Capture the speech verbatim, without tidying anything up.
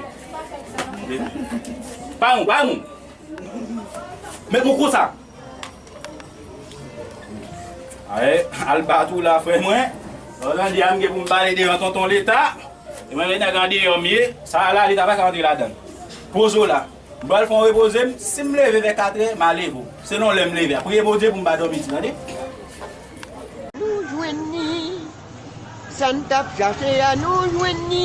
Tande. Pa nou, pa nou. Met mwen konsa. Ay, al bat ou la, frè mwen. Ou tande a, m gen pou m pale devan tonton Leta. E mwen, nèg andeyò m ye. Sa a la, Leta pa ka antre ladan l. Poze w la. M pral fè w repoze m. Si m leve vè katrè, m a leve w. Selon lè m leve a. Priye Bondye pou m pa dòmi di, tande? Nou jwenn li. Sa n t ap chache a, nou jwenn li.